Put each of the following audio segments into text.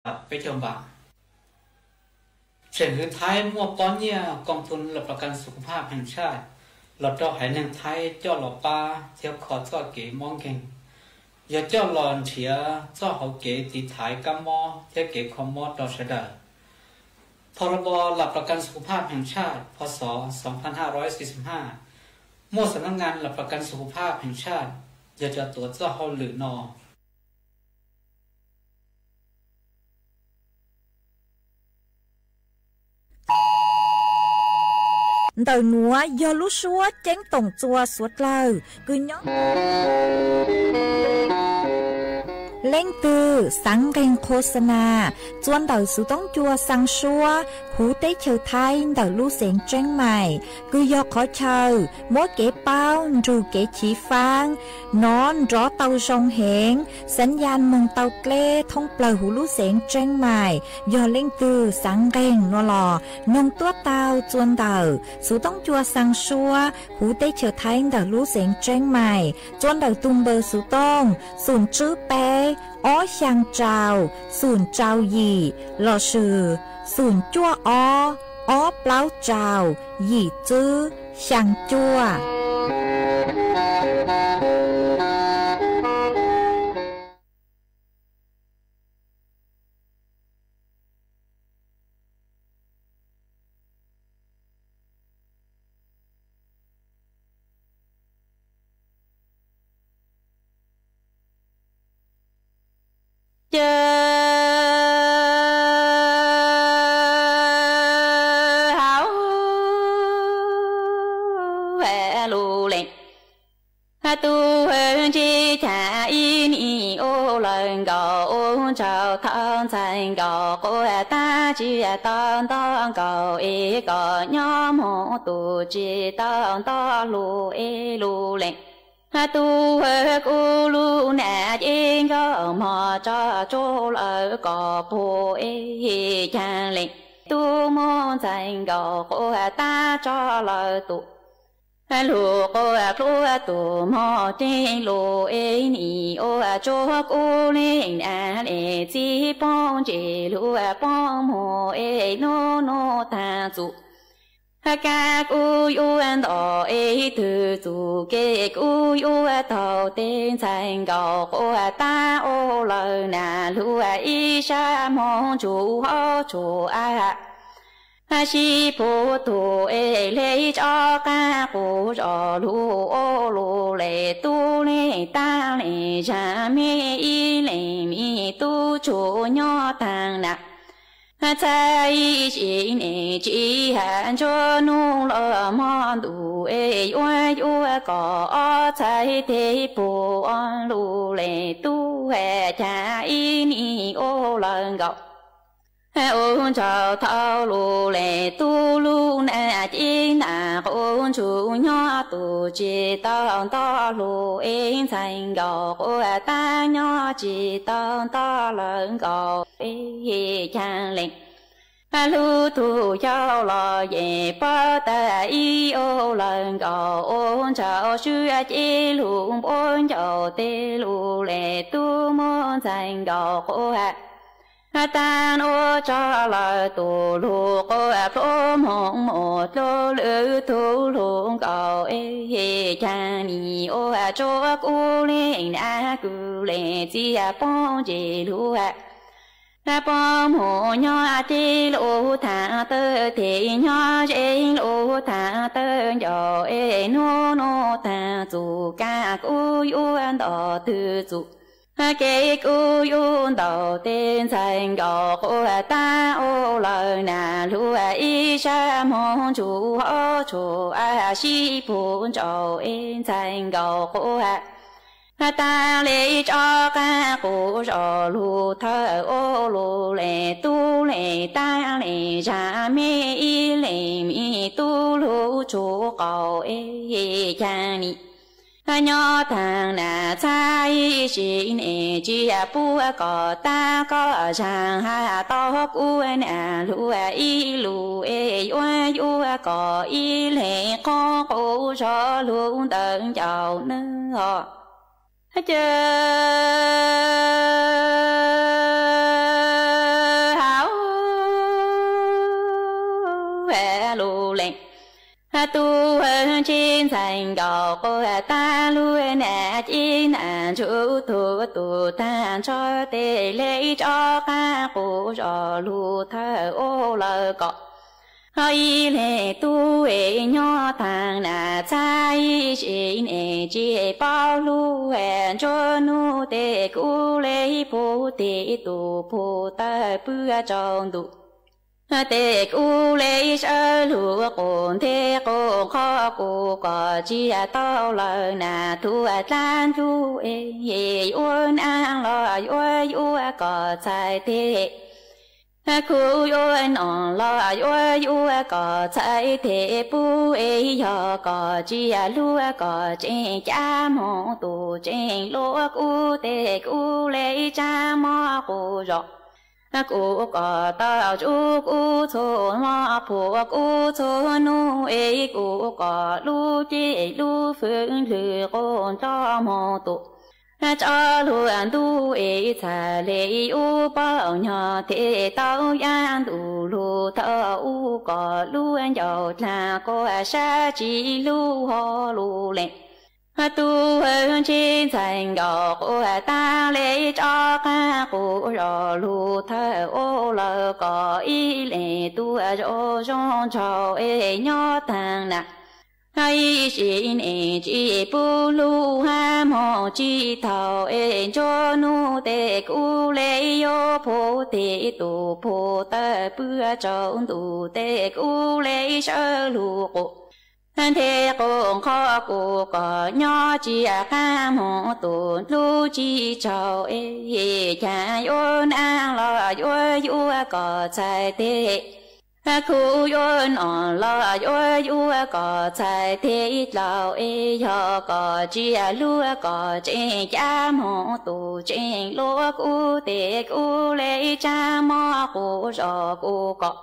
Peb caug npam, tseem hwv Thaib muaj pob nyiaj koom tus laj plas kas xus kuv phaj pheem tshaj los rau haiv neeg Thaib coj los pab thiab kho txoj kev mob nkeeg, yog coj los nrhiav txoj hauv kev tiv thaiv kab mob thiab kev kho mob rau sawv daws. Phau rau pov laj plas kas xus kuv phaj pheem tshaj pho xov xov pha haj ro xi xu haj, muaj xam nab ngan laj plas kas xus kuv phaj pheem tshaj yog cov tuav txoj hauj lwm no. Ntawm nuav yog lub suab ceeb toom txua suav dlawg kws nyob leej twg xaav nqeeg qhua xa nas txua ntawm xuv toob cua xaa suab huv teb chaws Thaib ntawm lub xeev Tseeb Mais, kws yog qhov chaw muab kev paub nrug kev chiv faab nov nrov tau zoo heev, xaav ya moog tau dleb thoob plawg huv lub xeev Tseeb Mais. Yog leej twg xaav nqeeg nuav los noog tuab tau txua ntawm xuv toob cua xaa suab huv teb chaws Thaib ntawm lub xeev Tseeb Mais, txua ntawm tug npawb xuv tooj xum tswb peb ob xyaa rau xum rau yim lossis xum cuaj ob ob plaub rau yim tswb xyaa cuaj. Ces hauv lus lees, tub hawj ntsib Chas ib nim ua lawm nkaus, ua ntsauj thov ntxhais nkaus quav tab tsis tau nto nkaus es kom nyob moog tus tsis tau nto lus es lus lees. Tub hawj kuv lub nam ces nkauj mog tso tsuj lawm kom puag es Chas lees, tub muab ntxhais nkaus quav tab tso lawm tus lug quaj plhuav tus mog teg lus es nim ua tsuag kuv leej nam le txiv poob ntsis lug poob mog es nub nub taag txug kab kuv yuav nto es twg txug kev kuv yuav taug teg ntxhais nkaus quav tab ua lawm nam lug ib sab moog ntsug hauv tshuaj av sib puag tug es le tso qaab quv zos lug ua lug le tub leej tab leej zag me ib leej me tub tshua nyob taag nam. Txhais ib sim neej tsis has ntsuab nub los mog ntuj es yuav yuav kom ob txhais teg puag lug le tub has Chas ib nim ua lawm nkaus. Ua ntsauj thov lug le tub lub nam ces nam quv ntsug nyob tus tsis tau nto lug es ntxhais nkaus quav tab nyob tsis tau nto lawm nkaus es Chas lees. Lug tug xyaum los yeej paub tas ib ua lawm nkaus ua ntsauj swb ces lug npuab ncauj teg lug le tub muab ntxhais nkaus quav taag nub tso lawm tus lug quaj plhuav moog mus dlua lwm tug lug nkaus es Chas nim ua tsuag kuv leej nam kws le txiv poob ntsis lug poob mus nyob teg lub taag tawg teg nyob ze lub taag tawg ncauj es nub nub taag txug kab kuv yuav nto twg txug kev kuv yuav ntaus teg ntxhais nkaus quav tab ua lawm nam lug ib sab moog ntsug hauv tshuaj av sib puag ntsauj es ntxhais nkaus quav tab le tso qaab quv zos lug thawj ua lug le tub le tab le zag me ib leej me tub lug tshuaj qaub es Chas nim nyob taag nam txhais ib sim neej tsis puag kom tab koj zag has tau kuv nam lug ib lug es yuav yuav kom ib leeg qoob quv zos lug ntawm ncauj nawb os. Ces Tub ntxhais nkaus quaj tag lub nas cib nas ntsuj tug tus tag nrho tej le rov qab quv zos lug thawj ua lawm kom ib leeg tub es nyob taag nas txhab ib sim neej tsis paub lug. Nruab nub tej kuv le pug tim tus pug tawg pw tsaus ntuj, tej kuv le sawv lug quas nthe quas qhov kuv kom tsis tau lawm nas tuag dlaab ntug es yuav naaj los yuav yuav kom txhais teg. Kuv yuav nom los yuav yuav kom txhais teg pub es yog kom tsis lug kom tseem cab moog tus tseem luaj kuv tej kuv le tsaab mob quv zos. Kuv kom tau tsuj kuv txhua mob puag kuv txhua nub es kuv kom lub ceg lub fwv lwg quas nroj moog tus tso lug ntuj es txhais le yuav paub nyog tej tau yaaj ntuj lug thawj ub kom lub ncauj dlaag quas sab tsis lug hov lug leej. Tub ntxhais ntxhais nkaus quaj tag le rov qab quv zos lug thawj ua lawm kom ib leeg tuag zoo zoo nraug es nyob taag nas ib sim neej tsis pub lug hab moog tsis thaum es nruab nub tej kuv le yuav pug tim tus pug tawg pw tsaus ntuj tej kuv le sawv lug quas nthe quas qhov kuv kom nyob tsis qaab moog tus lub tsis tsaug es caag yuav naaj los yuav yuav kom txhais teg. Kuv yuav nom los yuav yuav kom txhais teg dlaus es yog kom tsis lug kom tseem cab moog tus tseem luaj kuv tej kuv le tsaab mob quv zos kuv kom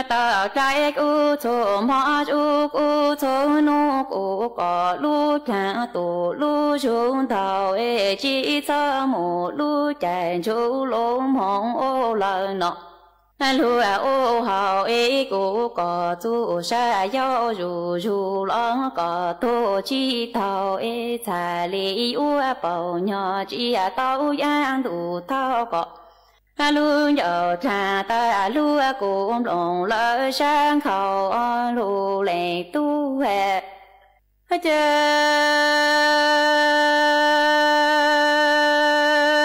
tau dlaim kuv txhua mob tsuj kuv txhua nub kuv kom lub dlaag tus lub zug ntau es tsis txhob mus lub caij ntsug lug moog ua lawm no. Lug ua haus es kuv kom txuj sa yau zuj zug los kom tug tsis taug es txhais le yuav paub nyog tsis tau yaaj ntuj thaum kom lub ncauj dlaag tag lug kuv nplooj lawm sab nkhaus lug leej tub ha. Ces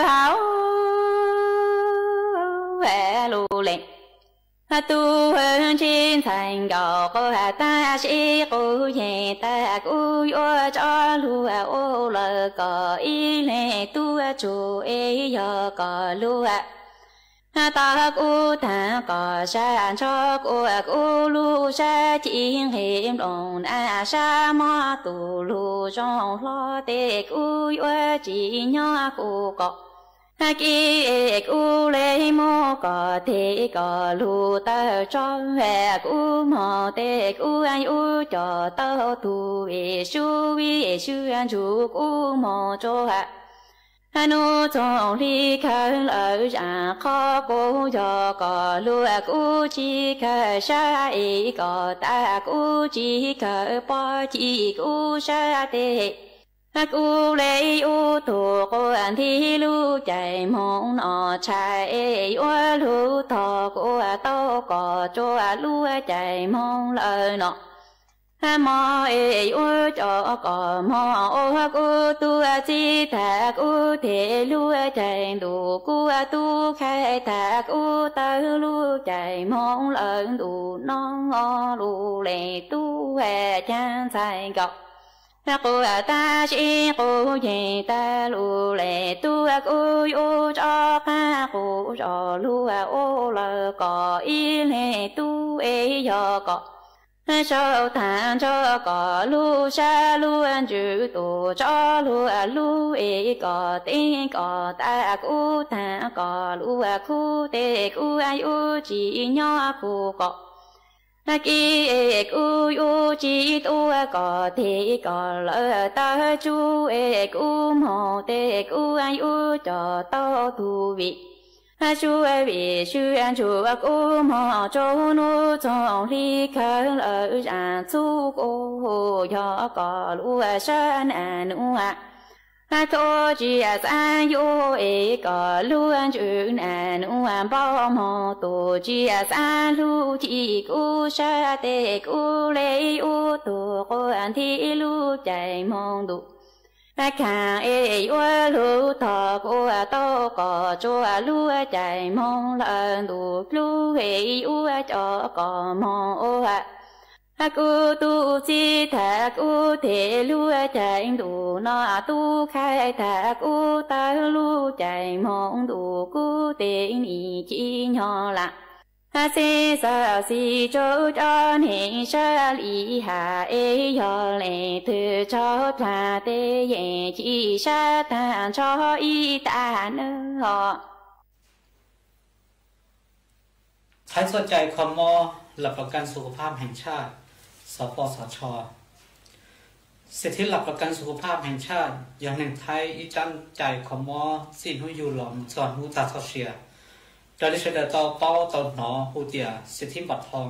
hauv lug leej tub ntxhais ntxhais nkaus quaj tag sib quv yeeg tag kuv yuav tso lug ua lawm kom ib leeg tuag tsuj es yog kom lug tau kuv taag kom sab nrho kuas kuv lub sab ci nqeg nplooj na sab mob tus lug zoo hlo tej kuv yuav tsis nyob kuv kom kib es kuv le moog kom teg kom lug tawg tso ha kuv moog tej kuv yuav coj tau tug vij sub vij sub ntsug kuv moog rua ha nub txoog hli kawg lawm zaaj qhov kuv yog kom lug kuv tsis kawg sab es kom tag kuv tsis kawg pob ci kuv sab teg. Kuv le yuav tug quas nti lub caij moog no tshai es yuav lug tog kuas tau kom rua lub caij moog lawm no. Mob es yuav coj kom mob ua kuv tug txib tag kuv teg lub caij ntuj kuv tub khai tag kuv tawg lub caij moog lawm ntuj no. Lug leej tub ha caag ntxhais nkaus quaj tag sib quv yeeg tag lug leej tub kuv yuav tso qaab quv zos lug ua lawm kom ib leeg tub es yog kom sau taag nrho kom lub sab lub ntsws tus tso lug lug es kom teg kom tag kuv taag kom lug khub teg kuv yuav tsis nyob kuv kom kib es kuv yuav tsis tuaj kom teg kom lawv tawg tsuj es kuv moog teg kuv yuav coj tau tug vij Sua vim sua ntsuam kub hmo tsaus ntuj txoog hli khawv lawm zam txhub kuj yog kom lub sab nas nuav kho tsis xav yuav es kom lub ntsws nas nuav npau moog tus tsis xav hlub ci kub sab tes kub le ub tug quas nthi lub caij moog ntuj khaam es yuav lug tog kuj tau kom tsuas lub caij moog lawm ntuj dlub es yuav coj kom moog ua kuv tug txib tham kuv tes lub caij ntuj no tub khai tham kuv tawg lub caij moog ntuj kuv tes nim ci nyog lam xib xav xis tsaug rov neeg sab li has es yog leej twg tsaug dlaag tes yeej ci sab taag nrho ib tag nawb os. Thaib txoj cai kho mob หลักประกันสุขภาพแห่งชาติ สปสช. สิทธิหลักประกันสุขภาพแห่งชาติ yog neeg Thaib ib tsab cai kho mob txij hnub yug los mus txog hnub tag txoj sia, raws li sawv daws tau paub tau hnov hu tias สิทธิบัตรทอง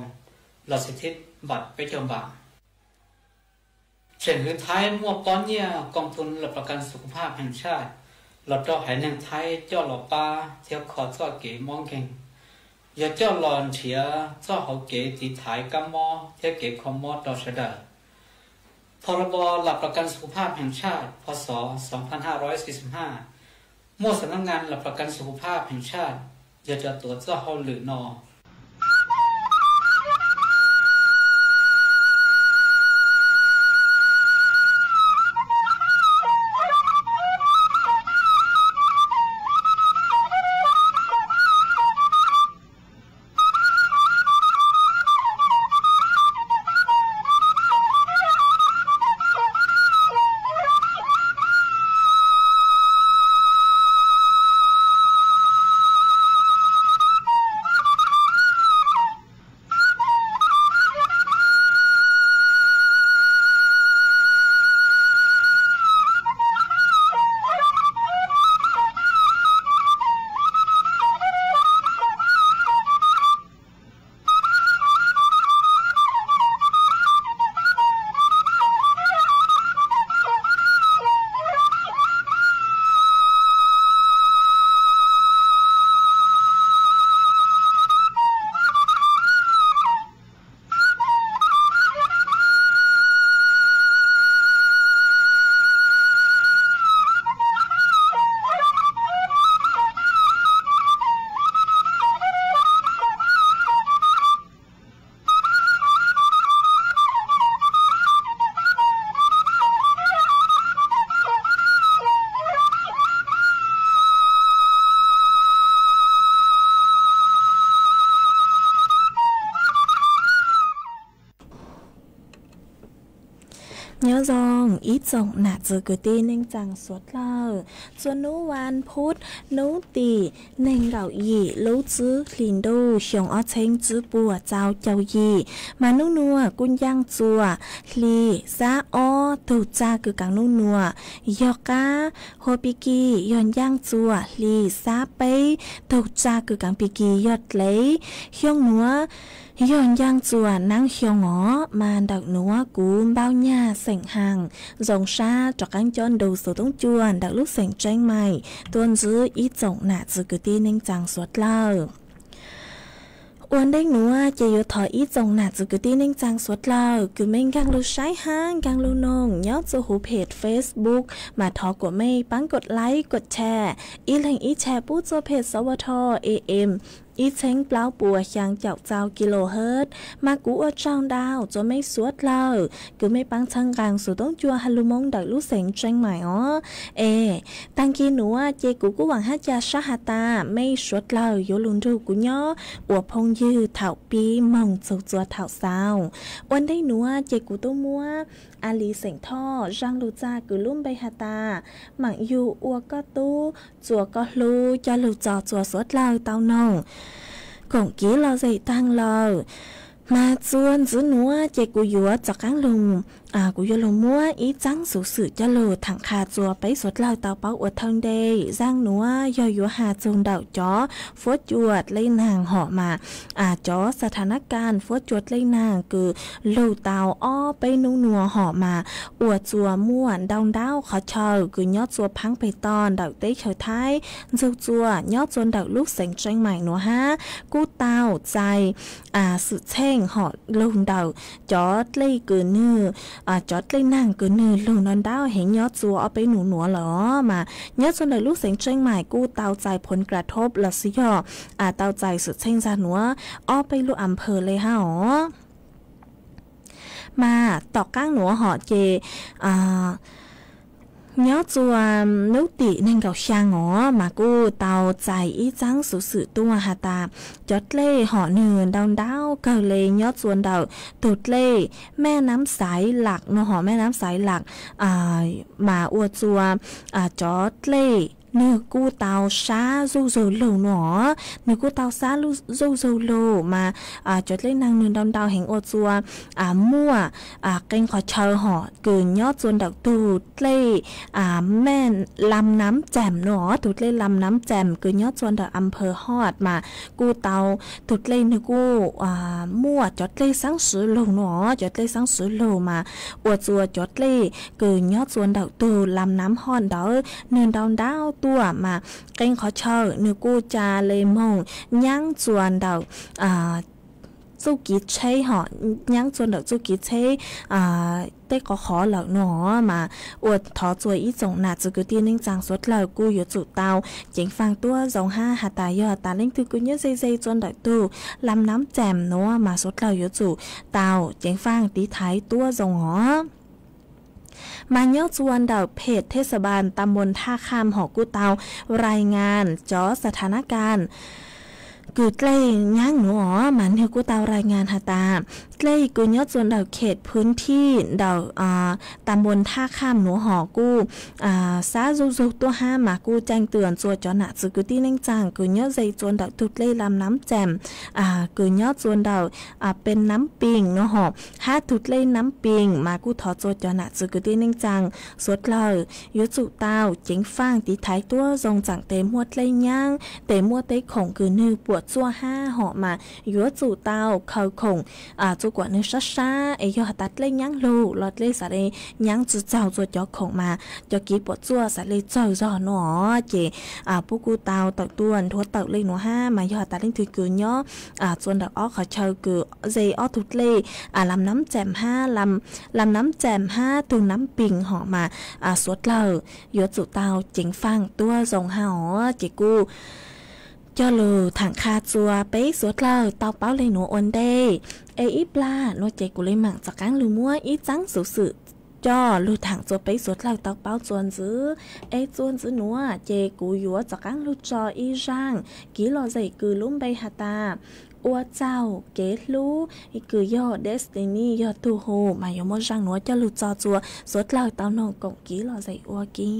los สิทธิบัตร peb caug npam. Tseem hwv Thaib muaj pob nyiaj กองทุนหลักประกันสุขภาพแห่งชาติ los rau haiv neeg Thaib coj los pab thiab kho txoj kev mob nkeeg, yog coj los nrhiav txoj hauv kev tiv thaiv kab mob thiab kev kho mob rau sawv daws. พรบ หลักประกันสุขภาพแห่งชาติ พ.ศ. สองพันห้าร้อยสี่สิบห้า muaj สำนักงานหลักประกันสุขภาพแห่งชาติ yog cov tuav txoj hauj lwm no. Nyob zoo ib tsoom nam txiv kwv tij neej tsaa suav dlawg, txhua nub vas phuv nub tim neeg nkaum yim lub tsib hlis ntuj xyoo ob txheeb tsib puas rau caum yim, mas nub nuav kuj ncaaj txuas hli xab ob tug txaj kws kaav nub nuav yog qaab, hua pig kig yog ncaaj txuas hli xab peb tug txaj kws kaav pig kig yog dlev, xyoo nuav yog ncaaj txuas nab xyoo os. Mas ntawm nuav kuv Npauj Nyag xeem Haas zoo sab rov qaab coj ntu xuv toob cua ntawm lub xeem Tseeb Mais tuaj ntsib ib tsoom nam txiv kwv tij neej tsaa suav dlawg. Ua ntej nuav ces yuav thov ib tsoom nam txiv kwv tij neej tsaa suav dlawg kws mej nkaag lug saib hab nkaag lug noog nyob txuj huv phem Facebook, mas thov kuas mej paab kov like kov share, ib leeg ib share pub txuj phem sov ua tho am ib txheeb plaub puas xyaa caum txau kilohertz. Mas kuv ua tsaug ntau rua mej suav dlawg kws mej paab txhawb nqaa xuv toob cua has lug moo ntawm lub xeem Tseeb Mais os. Es taag kig nuav ces kuv kuj vaam hab ca sab has tas mej suav dlawg yuav lug nrug kuv nyob ua phooj ywg thaum pib moog txug txua thaum xaus. Ua ntej nuav ces kuv tub muab a li xeem Thoj zaaj lug txag kws lub npe has tas Maam Yug ua koj tub, txua koj hlub coj lug txug txua suav dlawg tau noog koom kiv lom zem taag lawm. Mas txua ntxiv nuav ces kuv yuav rov qaab lug Kuv yuav lug muab ib txaab xuv xwm coj lug thaam qha txua peb suav dlawg tau paub ua thawj ntej. Zaaj nuav yog yuav has txug ntawm cov fuab cua dlej naag hom mas, cov sa tha nab kaaj fuab cua dlej naag kws lug tau ob peb nub nuav hom mas, ua txua muaj ntau ntaub qhov chaw kws nyob txua phaab peg toj ntawm teb chaws Thaib, ntxug txua nyob txua ntawm lub xeev Tseej Maim nuav hab, kuj tau txais xwm txheej hom lug ntawm cov dlej kws nwg, cov dlej naag kws nwg lug ntau ntaub heev nyob txua ob peb nub nuav lawm mas nyob txua ntawm lub xeev Tseej Maim kuj tau txais phoov kra thoob los sis yog tau txais xwm txheej zaaj nuav ob peb lub a phawv le hab os. Mas tom qaab nuav hom ces nyob txua nub tim neeg nkaum xyaa os mas kuj tau txais ib txaab xuv xwm tuaj has tas cov dlej hom nwg ntau ntaub kawg le nyob txua ntawm tug dlej Mej Nab Xaiv Lam nuav hom, Mej Nab Xaiv Lam mas ua txua cov dlej nwg kuj tau sab zuj zug lug nuav os, nwg kuj tau sab zuj zug lug mas cov dlej naag nwg ntau ntau heev ua txua muaj qee qhov chaw hom kws nyob txua ntawm tug dlej Mej Lam Nab Xaiv nuav os, tug dlej Lam Nab Xaiv kws nyob txua ntawm a phawv Hot mas kuj tau, tug dlej nwg kuj muaj cov dlej xaab swv lug nuav os, cov dlej xaab swv lug mas ua txua cov dlej kws nyob txua ntawm tug Lam Nab Hot ntawd nwg ntau ntaub tuaj mas qee qhov chaw nwg kuj ca le moog nyaab txua ntawm txuj kev tsheb hom, nyaab txua ntawm txuj kev tsheb tej qhov qhov lawm nuav os mas ua thov txua ib tsoom nam txiv kwv tij neej tsaa suav dlawg kuj yuav tsum tau ceev faaj tuab zoo hab has tas yog tas leej twg kws nyob ze ze txua ntawm tug Lam Nab Xaiv nuav mas suav dlawg yuav tsum tau ceev faaj tiv thaiv tuab zoo os. Mas nyob txua ntawm phem thej xa npas tam npoo thaj kham hom kuj tau rai ngas cov sa tha nab kaaj kws dlej nyaab nuav os mas nwg kuj tau rai ngas has tas dlej kws nyob txua ntawm khem phwv thij ntawm tam npoo thaj kham nuav hom kuj sab zuj zug tuaj hab mas kuj caij twam txua cov nam txiv kwv tij neej tsaa kws nyob ze txua ntawm tug dlej Lam Nab Xaiv kws nyob txua ntawm Peb Nab Pees nuav hom hab tug dlej Nab Pees mas kuj thov txua cov nam txiv kwv tij neej tsaa suav dlawg yuav tsum tau ceev faaj tiv thaiv tuab zoo tsaam tes muaj dlej nyaab tes muaj teb khoom kws nwg puam tsuaj hab hom mas yuav tsum tau khaws khoom txua kuam nwg sab sab es yog has tas dlej nyaab lug los dlej xav le nyaab tsi txaug txua cov khoom mas cov kev puam tsuaj xav le txawg zog nuav os ces puab kuj tau tawm tuaj nthuav tawm le nuav hab mas yog has tas leej twg kws nyob txua ntawm ob qhov chaw kws ze ob tug dlej Lam Nab Xaiv hab, Lam Nab Xaiv hab tug Nab Pees hom mas suav dlawg yuav tsum tau ceev faaj tuab zoo hab os ces kuj coj lug thaam qha txua peb suav dlawg tau paub le nuav ua ntej. Es ib plag nuav ces kuv le maam rov qaab lug muab ib txaab xuv xwm coj lug thaam txua peb suav dlawg tau paub txua ntxiv. Es txua ntxiv nuav ces kuv yuav rov qaab lug tso ib zaaj kev lom zem kws lub npe has tas Ua Txaug Kev Hlub kws yog Destiny yog tug hu mas yuav muab zaaj nuav coj lug tso txua suav dlawg tau noog koom kev lom zem ua ke.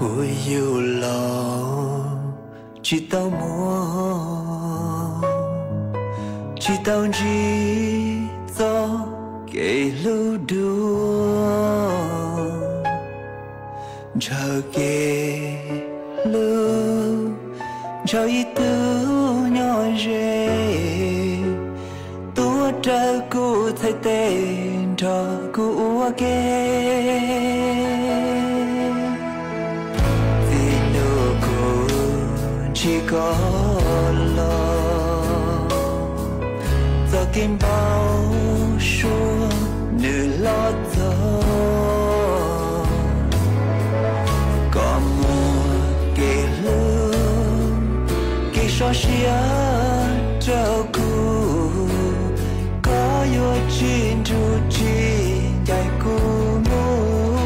Kuv yug los tsis tau muaj, tsis tau ntsib txoj kev hlub dua. Ntshaw kev hlub, ntshaw ib tug nyob ze, tuav rawv kuv txhais tes nrog kuv ua ke. Txij hnub kuv ntsib koj los, txoj kev npau suav nws los txog. Koj muaj kev hlub, kev sov siab rau kuv, koj yuav tsis nrug tsis ncaim kuv mus.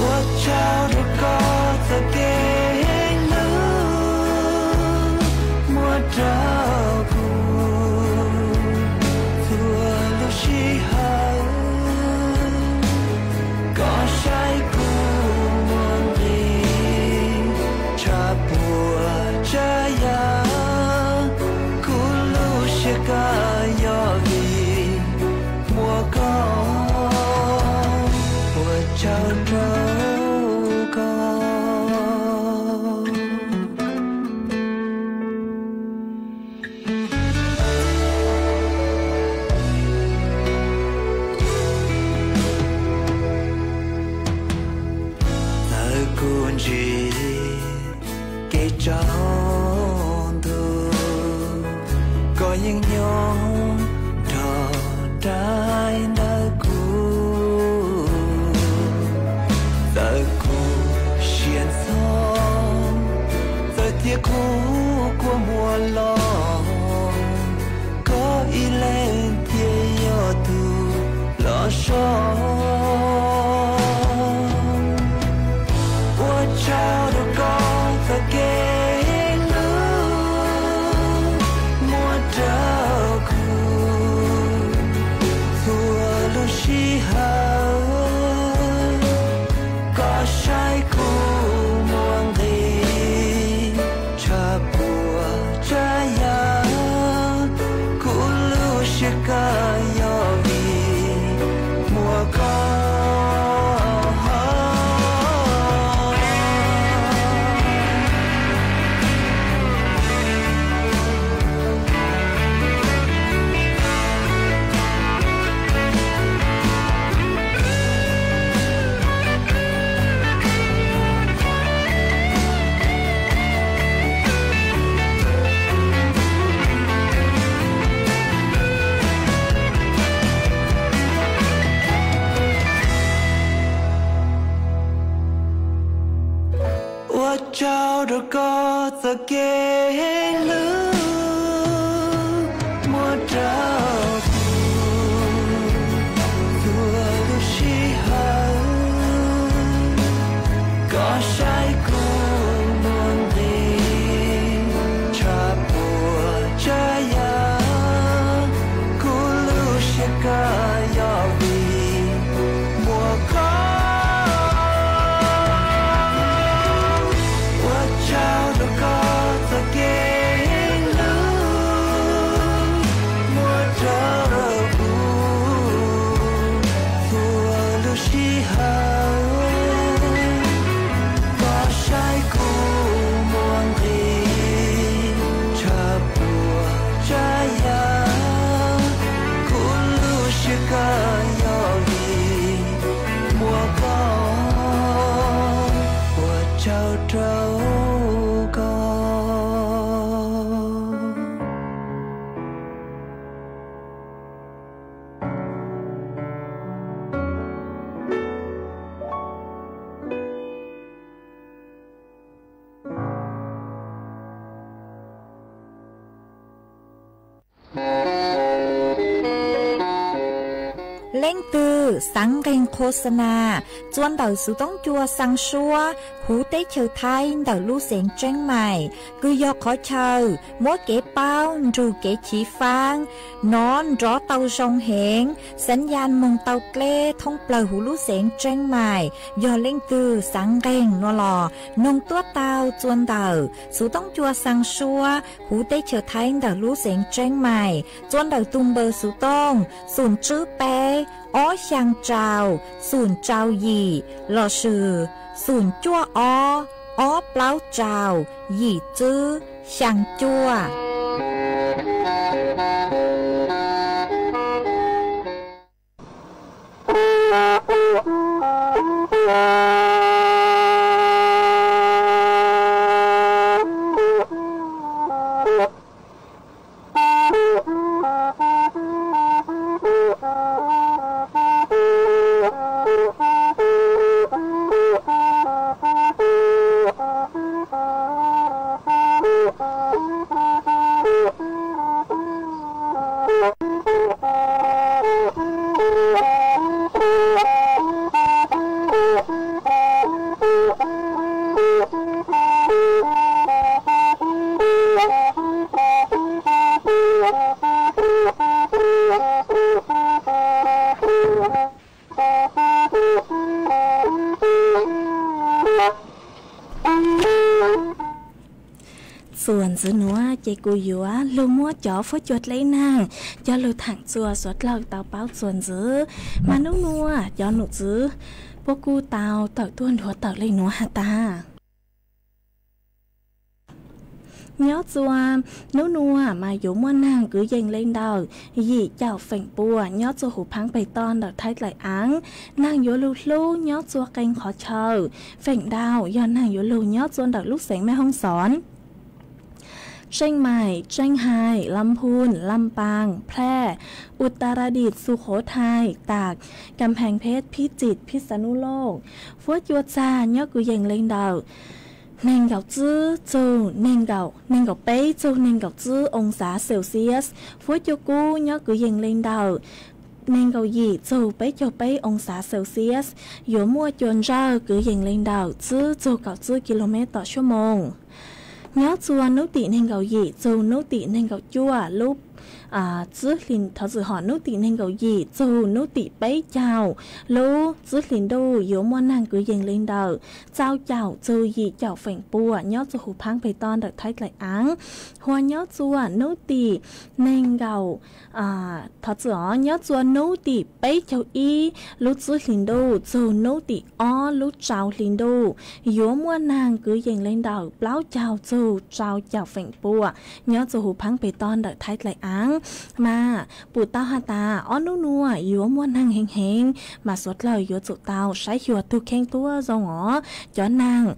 Ua tsaug tsaim ntawm kuv, txawm kuv siab ntxhov, txawm tias kuv kua muag los, koj ib leeg thiaj yog tus los so. Ua tsaug rau koj txoj kev hlub muab rau kuv txhua lub sij hawm. Koj saib kuv muaj nqis tshaj puas tsav yam, kuv lub siab kawg yog vim muaj koj. Ua tsaug rau koj txoj kev hlub muab rau kuv txhua lub sij hawm. Koj saib kuv muaj nqis tshaj puas tsav yam, kuv lub siab kawg yog vim muaj koj. Ua tsaug rau koj txoj kev hlub muab rau kuv txhua lub sij hawm. Koj saib kuv muaj nqis tshaj puas tsav yam, kuv lub siab kawg yog vim muaj koj. Ua tsaug rau koj. Leej twg xaav nqeeg qhua xa nas txua ntawm xuv toob cua xaa suab huv teb chaws Thaib ntawm lub xeev Tseeb Maim, kws yog qhov chaw muab kev paub nrug kev chiv faab nov nrov tau zoo heev, xaav yaj moog tau dleb thoob plawg huv lub xeev Tseeb Maim. Yog leej twg xaav nqeeg no los noog tuab tau txua ntawm xuv toob cua xaa suab huv teb chaws Thaib ntawm lub xeev Tseeb Maim, txua ntawm tug npawb xuv tooj xoom tswb peb ob xyaa rau xoom rau yim lossis xoom cuaj ob ob plaub rau yim tswb xyaa cuaj. Txuas ntxiv nuav ces kuv yuav lug muab cov fuab cua dleb naag coj lug thaam txuas suav dlawg tau paub txuas ntxiv. Mas nub nuav cov num txwv puab kuj tau tawm tuaj nrhuav tawm le nuav has tas, nyob txuas nub nuav mas yuav muaj naag kwv yees le ntawm yim caum feem pua nyob txuas huv phaab peg toj ntawm Thaib dlaim aav. Naag yuav lug hlub nyob txuas qee qhov chaw, feem ntau yog naag yuav lug nyob txuas ntawm lub xeev Mej Hoob Xoob. Tsheej Maim, Tsheej Hais, Lam Phun, Lam Paas, Phlej, Utas Ras Dis, Xus Khov Thais, Tas, Kam Pheej Peb, Phib Txim, Phib Xa Nub Looj. Huab cua txag nyob kwv yees li ntawm nees nkaum tsib txug nees nkaum, nees nkaum peb txug nees nkaum tsib oo xav Celsius. Huab cua kub nyob kwv yees li ntawm nees nkaum yim txug peb caug peb oo xav Celsius. Yuav muaj cua ntsawj kwv yees li ntawm tsib txug kaum tsib ki lo mev tom suab moos. Nyob txua hnub tim nees nkaum yim txug hnub tim nees nkaum cuaj lub, thov txim, hom hnub tim nees nkaum yim txug hnub tim peb caug lub tsib hlis ntuj yuav muaj neeg kwv yees li ntawm txaus caum txug yim caum feem pua nyob txua huv phaab peg toj ntawm Thaib Dlaim Aav. Hos nyob txua hnub tim nees nkaum, thov txim, nyob txua hnub tim peb caug ib lub tsib hlis ntuj txug hnub tim ob lub rau hlis ntuj yuav muaj neeg kwv yees li ntawm plaub caug txug rau caum feem pua nyob txua huv phaab peg toj ntawm Thaib Dlaim Aav. Mas pum tau has tas ob hnub nuav yuav muaj neeg heev heev, mas suav dlawg yuav tsum tau saib xyuas tug kheej tuab zoo os. Cov neeg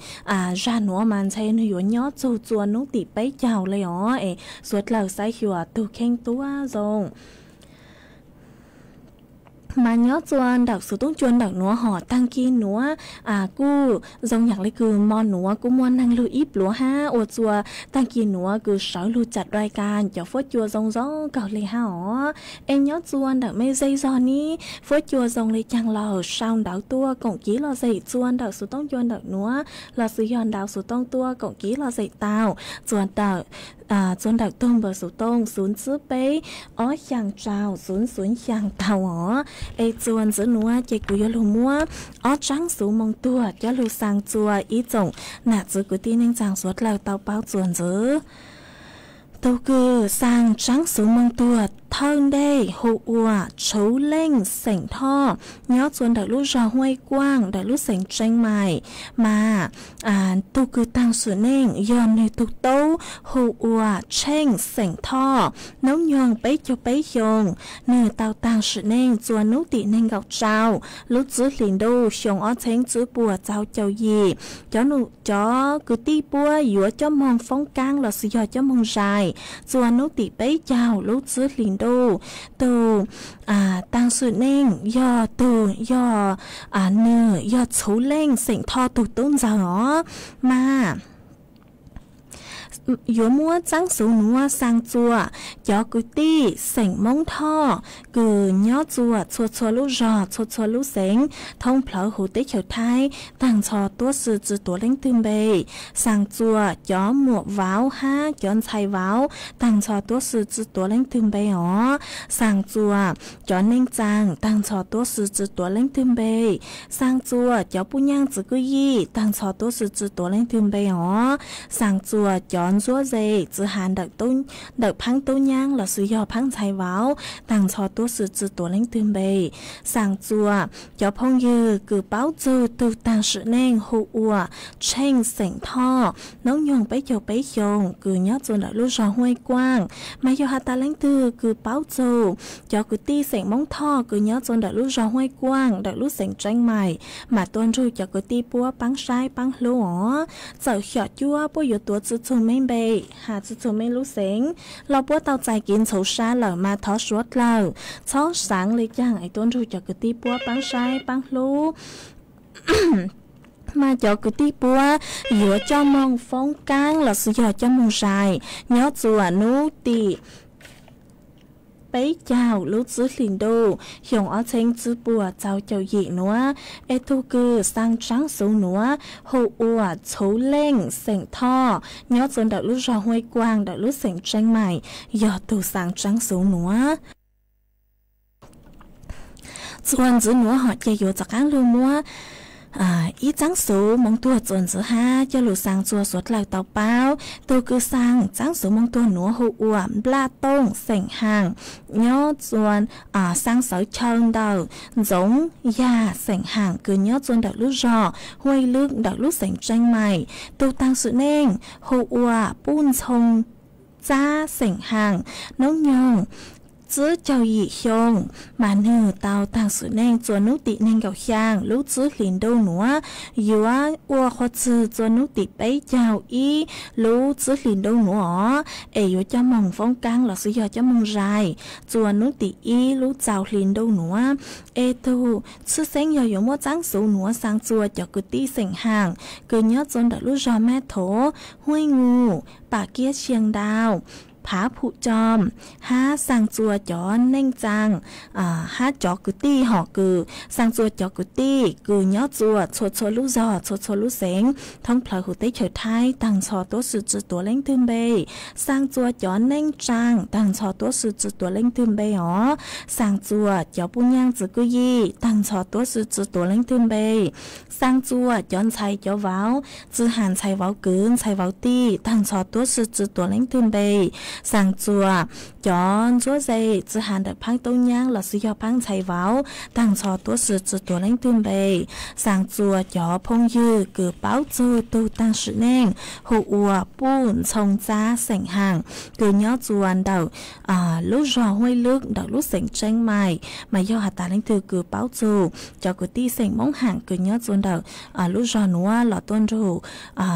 zag nuav mas ntshe nwg yuav nyob txug txua hnub tim peb caug le os, es suav dlawg saib xyuas tug kheej tuab zoo. Mas nyob txua ntawm xuv toob cua ntawm nuav hom taag kis nuav kuj zoo yaam le kws mo nuav kuj muaj neeg lug ib pluav hab ua txua taag kis nuav kws sawv lug cam dai kas cov huab cua zoo zoo kawg le hab os. Es nyob txua ntawm mej zej zog nib huab cua zoo le caag lawm sau ntawv tuaj koom kiv lom zem txua ntawm xuv toob cua ntawm nuav lossis yog ntawv xuv tooj tuaj koom kiv lom zem tau txua ntawm, txua ntawm tug npawb xuv tooj xuv tsib peb ob xyaa rau xuv xuv xyaa tau os. Es txua ntxiv nuav ces kuv yuav lug muab ob tsaab xuv moo tuag coj lug xaa txua ib tsoom nam txiv kwv tij neej tsaa suav dlawg tau paub txua ntxiv. Tug kws xaa tsaab xuv moo tuag thawj ntej hu ua Tshuv Leej xeem Thoj nyob txua ntawm lub zog Huaj Kuaj ntawm lub xeem Tseeb Maim. Mas tug kws taag sim neej yog nwg tug tub hu ua Tsheej xeem Thoj, nub nyoog peb caug peb xyoo. Nwg tau taag sim neej txua nub tim neeg nkaum rau lub tsib hlis ntuj xyoo ob txheeb tsib puas txaus caum yim. Cov, cov kwv tij puab yuav coj moog foob kaab lossis yog coj moog zais txua nub tim peb caug lub tsib hlis ntuj. Tug taag sim neej yog tug, yog nwg yog Tshuv Leej xeem Thoj tug tub ntxawg os. Mas yuav muab tsaab xuv nuav xaa txua cov kwv tij xeem Moob Thoj kws nyob txua txhua txhua lub zog txhua txhua lub xeev thoob plawg huv teb chaws Thaib taag nrho tuab si tsi tuav leej twg npe. Xaa txua cov muam vauv hab cov ntxhais vauv taag nrho tuab si tsi tuav leej twg npe os. Xaa txua cov neej tsaa taag nrho tuab si tsi tuav leej twg npe. Xaa txua cov puj nyaaj txiv kwj yij taag nrho tuab si tsi tuav leej twg npe os. Xaa txua cov ntsuab ze tsi has ntawm phaab tub nyaab lossis yog phaab ntxhais vauv taag nrho tuab si tsi tuav leej twg npe. Xaa txua cov phooj ywg kws paub txug tug taag sim neej hu ua Tsheej xeem Thoj, nub nyoog peb caug peb xyoo kws nyob txua ntawm lub zog Huaj Kuaj. Mas yog has tas leej twg kws paub txug cov kwv tij xeem Moob Thoj kws nyob txua ntawm lub zog Huaj Kuaj ntawm lub xeem Tseeb Maim, mas tuaj nrug cov kwv tij puab paab saib paab hlub os. Txawm xyom cuab puab yuav tuav tsi txug mej npe, has tsi txug mej lub xeev, los puab tau txais kev ntxhov sab lawm mas thov suav dlawg txhob xaav le caag es tuaj nrug cov kwv tij puab paab saib paab hlub. Mas cov kwv tij puab yuav coj moog foob kaab lossis yog coj moog zais nyob txua nub tim peb caug lub tsib hlis ntuj xyoo ob txheeb tsib puas txaus caum yim nuav. Es tug kws xaa tsaab xuv nuav hu ua Tshuv Leej xeem Thoj nyob txua ntawm lub zog Huaj Kuaj ntawm lub xeem Tseeb Maim yog tug xaa tsaab xuv nuav. Txuas ntxiv nuav hom ces yuav rov qaab lug muab ib tsaab xuv moo tuag txuas ntxiv hab coj lug xaa txua suav dlawg tau paub. Tug kws xaa tsaab xuv moo tuag nuav hu ua Nplaj Tooj xeem Haas nyob txua, xaa xawv chaw ntawm Ntxoov Yag xeem Haas kws nyob txua ntawm lub zog Huaj Lwb ntawm lub xeem Tseeb Maim. Tug taag sim neej hu ua Puj Ntxhoo Txab xeem Haas, nub nyoog Txwb caug yim xyoo, mas nwg tau taag sim neej txuas nub tim neeg nkaum xyaa lub txwb hlis ntuj nuav, yuav ua qhua txwg txuas nub tim peb caug ib lub txwb hlis ntuj nuav os, es yuav coj moog foob kaab los xwb yog coj moog zais txuas nub tim ib lub txaus hlis ntuj nuav. Es tug txhwb xeeb yog yuav muab txaab xuv nuav xaa txuas cov kwv tij xeem Haam kws nyob txua ntawm lub zog Mab Thov, Huj Ngu, Pam Kiab Xiag Ntau, Phav Phum Coo, hab xaa txuas cov neej tsaa, hab cov kwv tij hom kws xaa txuas cov kwv tij kws nyob txua txhua txhua lub zog txhua txhua lub xeev thoob plawg huv teb chaws Thaib taag nrho tuab si tsi tuav leej twg npe. Xaa txuas cov neej tsaa taag nrho tuab si tsi tuav leej twg npe os. Xaa txuas cov puj nyaaj txwv kwj yij taag nrho tuab si tsi tuav leej twg npe. Xaa txuas cov ntxhais cov vauv, tsi has ntxhais vauv kwv ntxhais vauv tij taag nrho tuab si tsi tuav leej twg npe. Xaa txuas cov ntsuab ze, tsi has ntawm phaab tub nyaab los xwb yog phaab ntxhais vauv taag nrho tuab si tsi tuav leej twg npe. Xaa txuas cov phooj ywg kws paub txug tug taag sim neej hu ua Puj Ntxhoo Txab xeem Haam kws nyob txua ntawm lub zog Huj Lwb ntawm lub xeev Tseeb Mais, mas yog has tas leej twg kws paub txug cov kwv tij xeem Moob Haam kws nyob txua ntawm lub zog nuav los tuaj nrug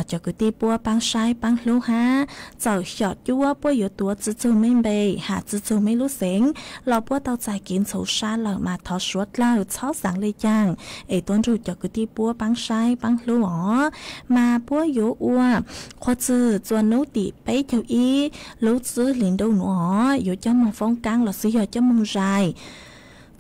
cov kwv tij puab paab saib paab hlub hab. Txawm xyom cuab puab yuav tuav tsi txug mej npe, has tsi txug mej lub xeev, los puab tau txais kev ntxhov sab lawm mas thov suav dlawg txhob xaav le caag es tuaj nrug cov kwv tij puab paab saib paab hlub os. Mas puab yuav ua qhua txwg txua nub tim peb caug ib lub txwb hlis ntuj nuav os, yuav coj moog foob kaab los xwb yog coj moog zais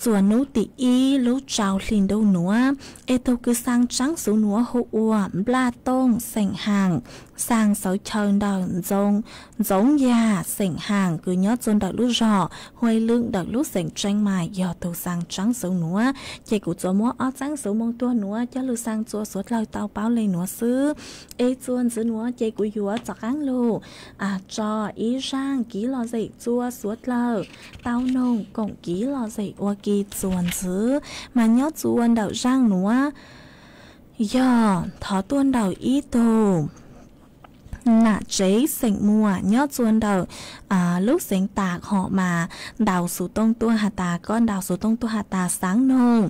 txua nub tim ib lub tsaus hlis ntuj nuav. Es tug kws xaa tsaab xuv nuav hu ua Nplaj Tooj xeem Haam, xaa xawv chaw ntawm Ntxoov Yag xeem Haam kws nyob txua ntawm lub zog Huj Lwb ntawm lub xeev Tseeb Mais yog tug xaa tsaab xuv nuav. Ces kuv tsuas muab ob tsaab xuv moog tuag nuav coj lug xaa txua suav dlawg tau paub le nuav xwb. Es txuas ntxiv nuav ces kuv yuav rov qaab lug tso ib zaaj kiv lom zem txua suav dlawg tau noog koom kiv lom zem ua ke txuas ntxiv. Mas nyob txua ntawm zaaj nuav yog thov tuaj ntawm ib tug nam tsev xeem Muas nyob txua ntawm lub xeev Tas hom mas ntaus xuv tooj tuaj has tas, koj ntaus xuv tooj tuaj has tas xaav noog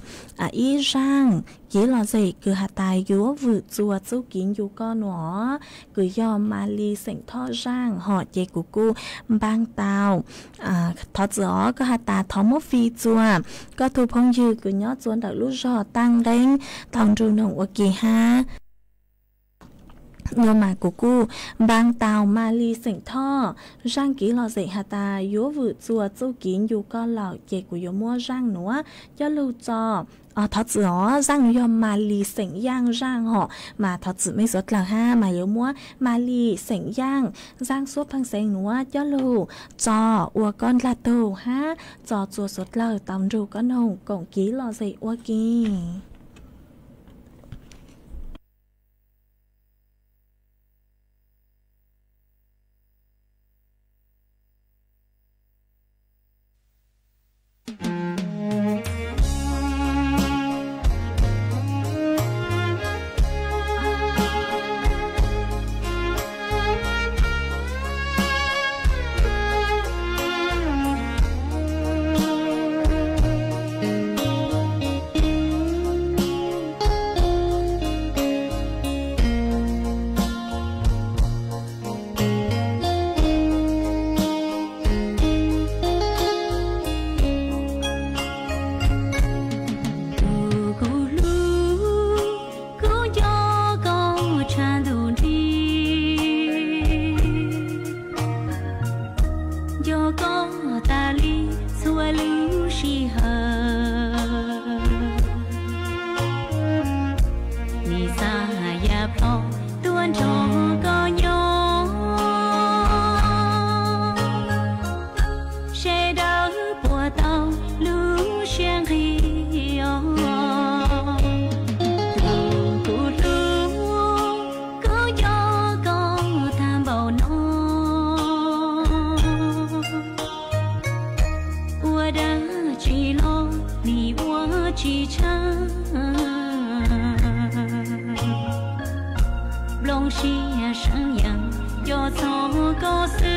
ib zaaj kiv lom zem kws has tas yuav vwm txua txuj kev ncu koj nuav, kws yog Malis xeem Thoj zaaj hom ces kuv kuj npaaj tau. Thov txim os, koj has tas thov muab fij txua koj tug phooj ywg kws nyob txua ntawm lub zog Taaj Nqeeb tau nrug noog ua ke hab. Yuav mas kuv kuj npaaj tau Malis xeem Thoj zaaj kiv lom zem has tas yuav vwm txua txuj kev ncu koj lawm ces kuv yuav muab zaaj nuav coj lug tso. Thov txim os, zaaj nuav yog Malis xeem Yaaj zaaj hom mas thov txim mej suav dlawg hab, mas yuav muab Malis xeem Yaaj zaaj suab pheej xeev nuav coj lug tso ua koj ndlag tug hab tso txua suav dlawg tau nrug koj noog koom kiv lom zem ua ke. Tus kuv hlub, kuv nco koj tshaj ntuj nti, nco koj tas li txhua lub sij hawm. Nim xa yam plho tuaj nrog koj nyob, sawv daws puas tau lub siab nqig os. Tus kuv hlub, kuv nco koj tag npaum no, ua dab tsi los nim ua tsis tshaj. Nplooj siab seev yeej nco txog koj xwb.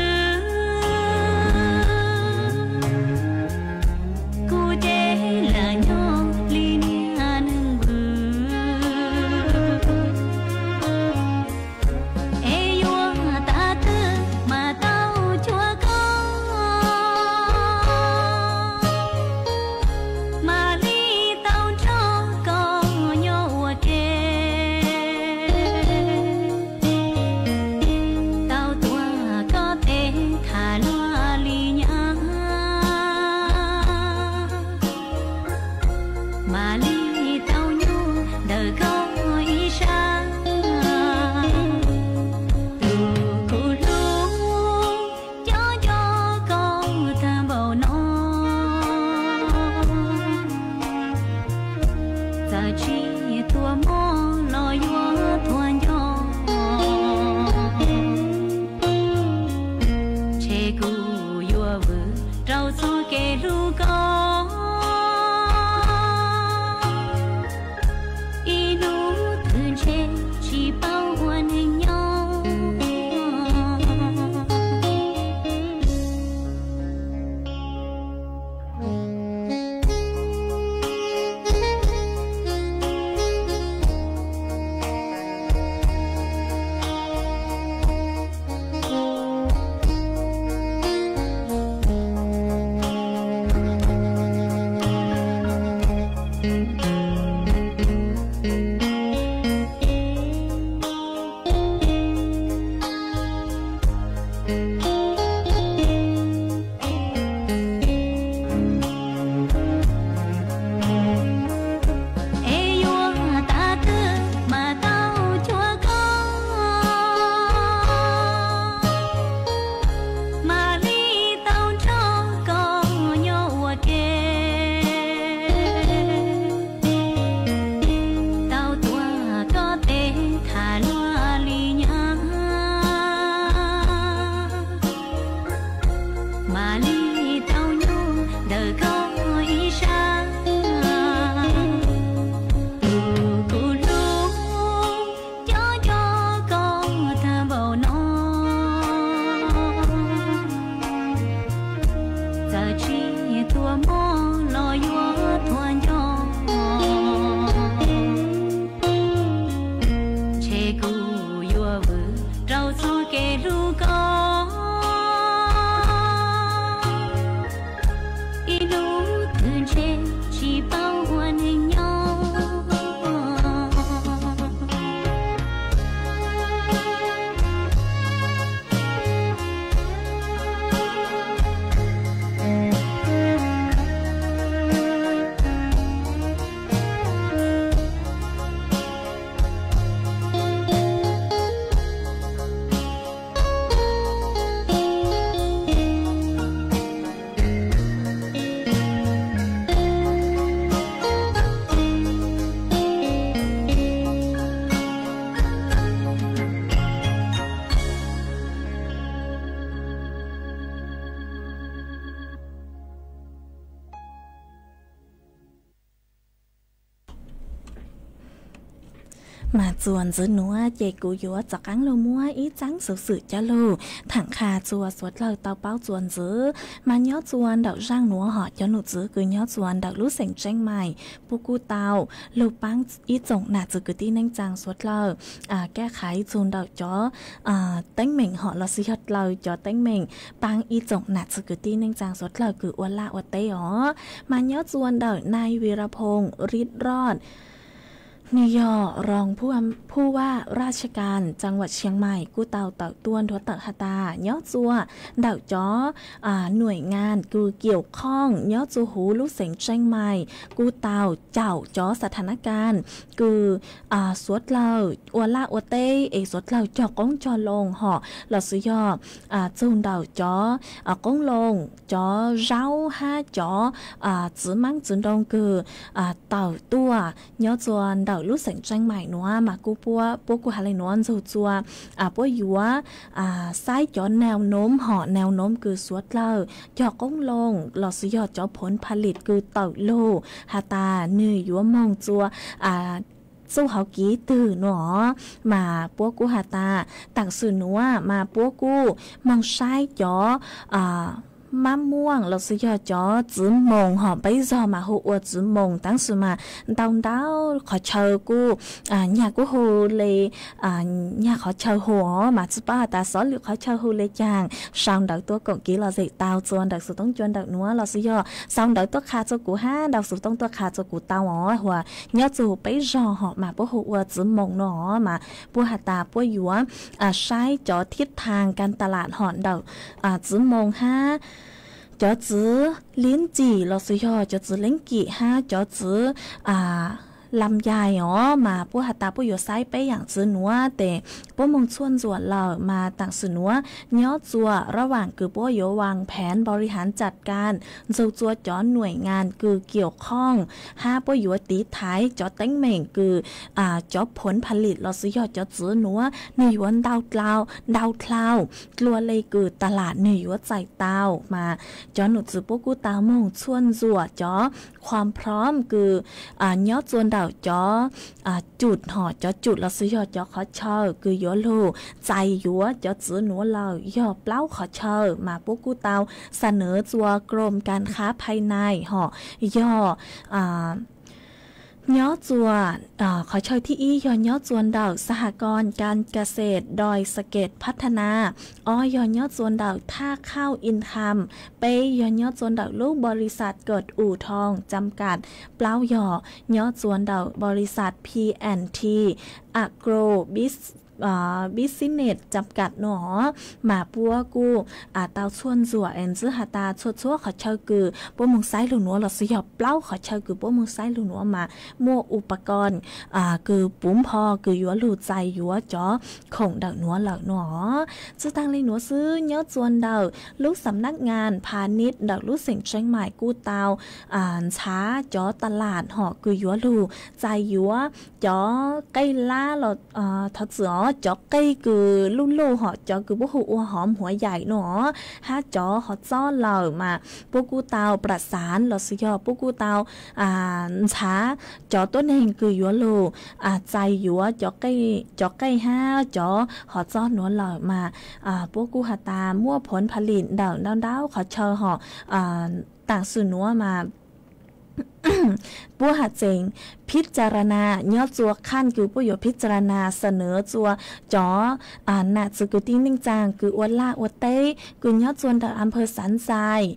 Mam li tau nyuaj ntawm koj ib sab, tus kuv hlub, cov nco koj tag npaum no. Txawm tsis tuaj mob los yuav tuag nco, ntshe kuv yuav vwm rau txoj kev hlub koj. Ib hnub twg ntshe tsis paub ua neeg nyob. Es yuav tas twg mas tau cuag koj, mam li tau nrog koj nyob ua ke, tau tuav koj tes tham luag li nyab. Mam li tau nyuaj ntawm koj ib sab, tus kuv hlub, cov nco koj tag npaum no. Txawm tsis tuaj mob los yuav tuag nco, ntshe kuv yuav vwm rau txoj kev hlub koj. Ib hnub twg ntshe tsis paub ua neeg nyob. Mas txuas ntxiv nuav ces kuv yuav rov qaab lug muab ib txaab xuv xwm coj lug thaam qha txug suav dlawg tau paub txuas ntxiv. Mas nyob txuas ntawm zaaj nuav hom cov num txwv kws nyob txuas ntawm lub xeem Tseeb Mais puab kuj tau lug paab ib tsoom nam txwv kwv tij neej tsaa suav dlawg, kaab qha txug ntawm cov teeb meem hom los xwb yog dlaws cov teeb meem paab ib tsoom nam txwv kwv tij neej tsaa suav dlawg kws ua laj ua teb os. Mas nyob txuas ntawm nai Vis Ras Phoom Ris Roj, nwg yog roos phuj vaj raj kas tsaa vam Tshias Mais kuj tau tawm tuaj nrhuav tawm has tas nyob txuas ntawm cov nuaim ngas kws kiaum khooj nyob txuas huv lub xeem Tseeb Mais kuj tau caum cov xa tha nab kas kws suav dlawg ua laj ua teb es suav dlawg cog qoob cog loo hom los xwb yog txug ntawm cov qoob loo, cov zaub hab cov txiv maab txiv nroo kws tawm tuaj nyob txuas ntawm lub xeem Tseeb Mais nuav mas kuj puab kuj has le nuav ntxug txuas puab yuav saib cov nau noov hom nau noov kws suav dlawg cog qoob loo los xwb yog cov phoov pha lis kws tawm lug has tas nwg yuav moog txuas txuj hauv kiv twg nuav mas puab kuj has tas taam sim nuav mas puab kuj moog saib cov maab muaj los xwb yog cov txiv moos hom peb zog mas hu ua txiv moos tab sis mas ntau ntau qhov chaw kuj nyag kuj hu le nyag qhov chaw hu os mas tsi paub has tas xob lwm qhov chaw hu le caag. Sau ntawv tuaj koom kev lom zem tau txuas ntawm xuv tooj cua ntawm nuav los xwb yog sau ntawv tuaj qha txug kuv hab ntau xuv tooj tuaj qha txug kuv tau os. Huas nyob txug peb zog hom mas puab hu ua txiv moos no os mas puab has tas puab yuav saib cov thib thaag kas tas lam hom ntawm txiv moos hab cov txwv leeb cim los sis yog cov txwv leeb cim hab cov txwv lam yais os mas puab has tas puab yuav saib peb yaam txwv nuav tes puab moog txhuaj ntxuam lawm mas tam sim nuav nyob txua rab vaam kws puab yuav vaas pheev npaus li haav tsam kaaj ntxug txua cov nuaim nyaas kws kiaum khooj hab puab yuav tiv thaiv cov teeb meem kws cov phoov phalim los sis yog cov txwv nuav nwg yuav ntau dlhau dlua le kws tas lam nwg yuav txais tau mas cov nom tswv puab kuj tau moog txhuaj ntxuam cov khua phlob kws nyob txua ntawm cov cum hom cov cum los sis yog cov qhov chaw kws yuav lug txais yuav cov txwv nuav lawm yog plaub qhov chaw mas puab kuj tau xa nawv txua krom kas khab phai nais hom yog nyob txua qhov chaw thib ib yog nyob txua ntawm xab has koj kas kas xes doi xas kes phab tha na, ob yog nyob txua ntawm thaj khauj in tham, peb yog nyob txua ntawm lub npaus lis xas kawm u thoo tsam kam, plaub yog nyob txua ntawm npaus lis xas P and T Agro Business tsam kam no mas puab kuj tau txhuaj ntxuam es ntxwb has tas txhua txhua qhov chaw kws puab moog saib lug nuav los sis yog plaub qhov chaw kws puab moog saib lug nuav mas muaj u pa ko kws puv npho kws yuav lug txais yuav cov khoom ntawm nuav lawm no. Tsi taag le nuav xwb nyob txua ntawm lub xam nab ngas pha nib ntawm lub xeem Tsheej Maim kuj tau ntxhav cov tas lam hom kws yuav lug txais yuav cov qej lab los thov txim os cov qej kws luj luj hom cov kws puab hu ua hov muav yaim no hab cov hov txob lawm mas puab kuj tau pram xav los sis yog puab kuj tau ntxhav cov tuab neeg kws yuav lug txais yuav cov qej hab cov hov txob nuav lawm mas puab kuj has tas muaj phoov phalim ntawm ntau ntau qhov chaw hom tam sim nuav mas puab has tseem phij ca ra na nyob txua khaj kws puab yuav phij ca ra na xa nawv txua cov nam txwv kwv tij neej tsaa kws ua laj ua teb kws nyob txua ntawm a phawv Xav Ntxais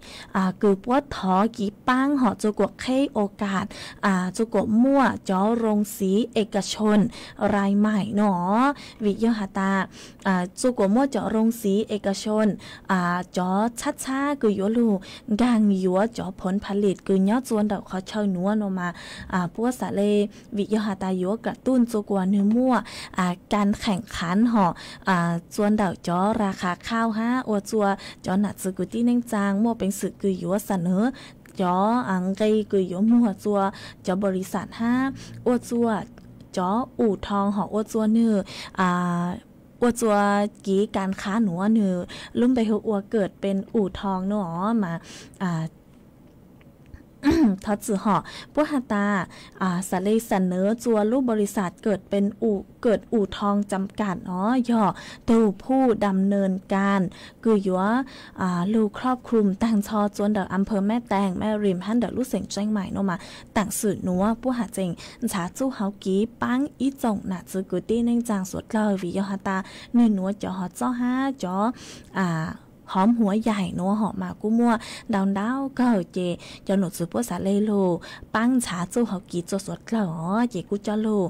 kws puab thov kiv paab hom txua kuas qheb o kas txua kuas muaj cov roo xiv e ka shon rai maim no vim yog has tas txua kuas muaj cov roo xiv e ka shon cov txhab txhab kws yuav lug nkaag yuav cov phoov phalim kws nyob txua ntawm qhov chaw nuav no mas puab xav le vim yog has tas yuav kam tuj txua kuas nwg muaj kas kheem khav hom txua ntawm cov ra khav khauj hab ua txua cov nam txwv kwv tij neej tsaa muaj peev xwm kws yuav xa nawv cov nqe kws yuav muag txua cov npaus lis xas hab ua txua cov u thoo hom ua txua nwg ua txua kiv kas khav nuav nwg lub npe hu ua kawm pes u thoo no mas thov txim hom puab has tas xav le xa nawv txua lub npaus lis xas kawm pes u, kawm u thoo tsam kam no yog tug phuj dam nws kas kws yuav lug khob khum taag nrho txua ntawm a phawv Meb Tees, Meb Rim hab ntawm lub xeem Tsheej Maim no mas tam sim nuav puab has tseem ntxhav txuj hauv kiv paab ib tsoom nam txwv kwv tij neej tsaa suav dlawg vim yog has tas nwg nuav cov hov txob hab cov hov muav yaim nuav hom mas kuj muaj ntau ntau kawg ces cov nom tswv puab xav le lug paab ntxhav txuj hauv kiv txua suav dlawg os ces kuj coj lug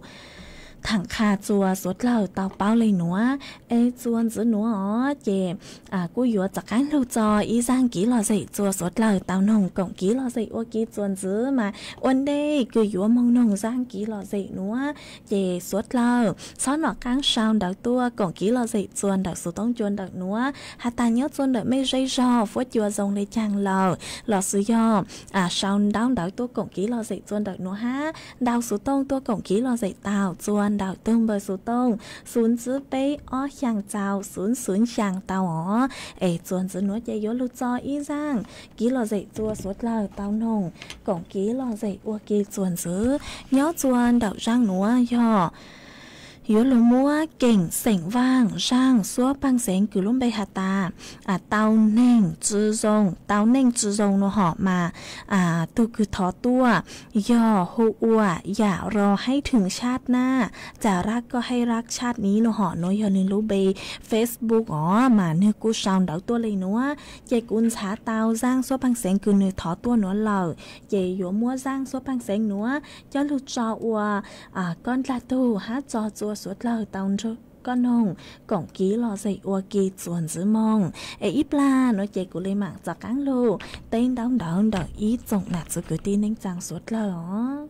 thaam qha txua suav dlawg tau paub le nuav. Es txua ntxiv nuav os ces kuj yuav rov qaab lug tso ib zaaj kiv lom zem txua suav dlawg tau noog koom kiv lom zem ua ke txua ntxiv mas ua ntej kws yuav moog noog zaaj kiv lom zem nuav ces suav dlawg txhob nov qaab sau ntawv tuaj koom kiv lom zem txua ntawm xuv tooj cua ntawm nuav has tas nyob txua ntawm mej zej zog fuab cua zoo le caag lawm los sis yog sau ntaub ntawv tuaj koom kiv lom zem txua ntawm nuav hab ntau xuv tooj tuaj koom kiv lom zem tau txua ntawm tug npawb xuv tooj xuv ntxiv peb ob xyaa txau xuv xuv xyaa tau os. Es txua ntxiv nuav ces yuav lug tso ib zaaj kiv lom zem txua suav dlawg tau noog koom kiv lom zem ua ke txua ntxiv. Nyob txua ntawm zaaj nuav yog yuav lug muab Keem Xeem Vaaj zaaj suab paaj xeev kws lub npe has tas tau neeg tsi zoo, tau neeg tsi zoo nuav hom mas tug kws thov tuaj yog hu ua Yam Ro Haib Thwm Sab Nab, Ca Rab Koj Haib Rab Sab Niv nuav hom nuav yog nwg lub npe Facebook os mas nwg kuj sau ntawv tuaj le nuav ces kuv ntxhav tau zaaj suab paaj xeev kws nwg thov tuaj nuav lawm ces yuav muab zaaj suab paaj xeev nuav coj lug tso ua koj dlaag tug hab tso txua suav dlawg tau nrug koj noog koom kiv los xeem ua ke txuas ntxiv moo. Es ib plag no ces kuv li mam txav qaab lug teb ntaub ntawv ntawm ib tsoom nam txiv kwv tij neej tsaa suav dlawg os.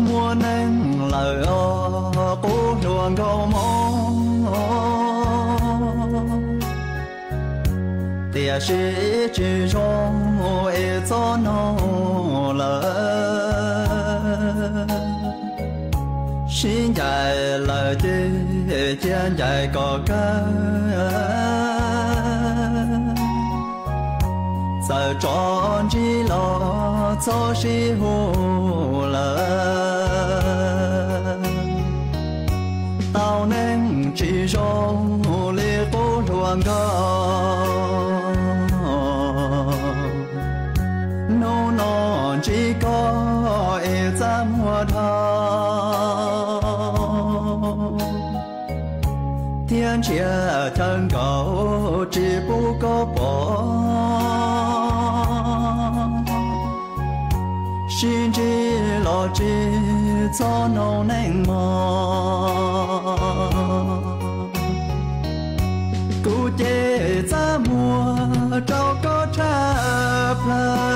Muaj neeg lawm os qub hluas nkauj mob, tiam sis tsis zoo es txhob noog lawm. Sib ncaim lawm ces cia ncaim kom kawg, txawm tso ntsib los txhob sib hu lawm. Tau neeg tsis zoo li qub hluas nkauj, hnub no ntsib koj es txaj muag dhau, thiab ntsiag chaw nkaus tsis pub koj pom. Sib ntsib los tsis txhob noog neej mog, kuv ces txaj muag rau koj tshaj plaws.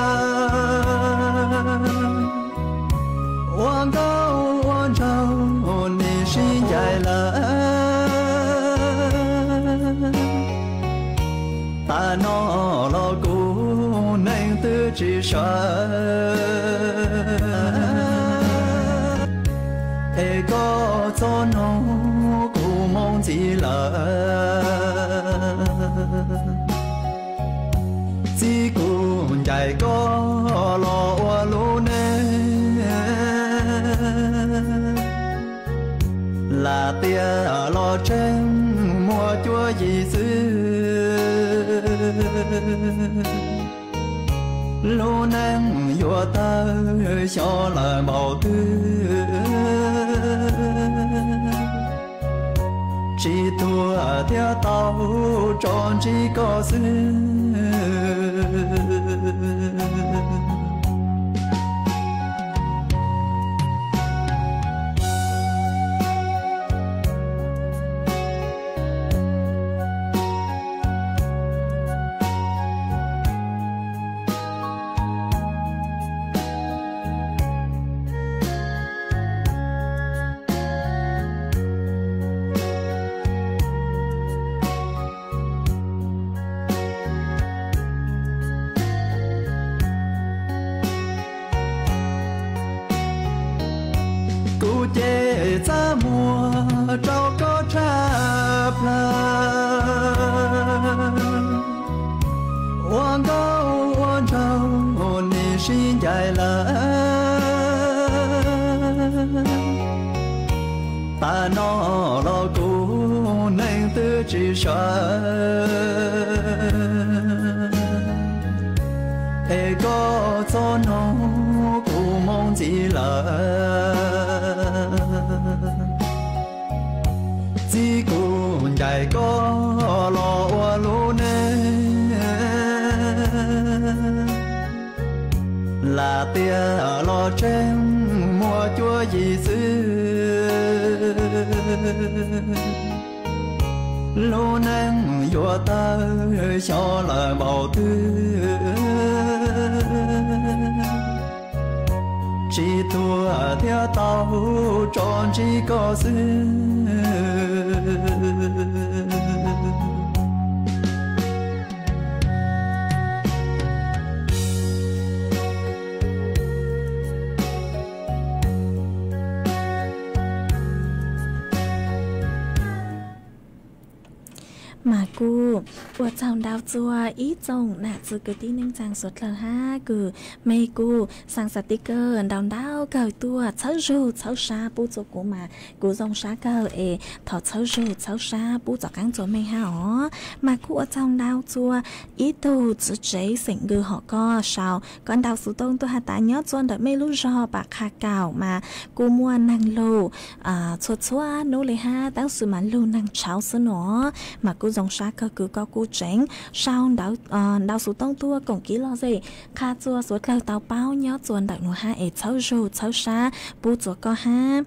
Ua nkauj ua nraug nim sib ncaim lawm, tas no los kuv neeg twb tsis sawv. Es koj txhob noog kuv moo ntxiv lawm. Txij kuv ncaim koj los ua lub neej, lam tias los tseem muaj cuab yim xwb. Lub neej yuav tawg xyov lawm npaum twg, tsis tuag thiab tau tso ntsib koj xwb. Kuv ces txaj muag rau koj tshaj plaws. Ua nkauj ua nraug nim sib ncaim lawm, tas no los kuv neeg twb tsis sawv. Es koj txhob noog kuv moo ntxiv lawm. Txij kuv ncaim koj los ua lub neej, lam tias los tseem muaj cuab yim xwb. Lub neej yuav tawg xyov lawm npaum twg, tsis tuag thiab tau tso ntsib koj xwb. Mas Kuj ua tsaug ntau txua ib tsoom nam txiv kwv tij neej tsaa suav dlawg hab kws mej kuj xaa xas tiv kawg ntau ntau kawg tuaj txhawb zug txhawb sab pub txua kuv mas kuv zoo sab kawg es thov txhawb zug txhawb sab pub txom qaab txua mej hab os. Mas kuj ua tsaug ntau txua ib tug txiv tsev xeem Nkws hom koj sau koj ntau xuv tooj tuaj has tas nyob txua ntawm mej lub zog Pam Qha Kaum mas kuj muaj neeg lug txhua txhua nub le hab tab sis mas lug neeg tshauv xwb no mas kuj zoo sab kawg kws koj kuj tseem sau ntau xuv tooj tuaj koom kev lom zem qha txua suav dlawg tau paub nyob txua ntawm nuav hab es txhawb zug txhawb sab pub txua koj hab.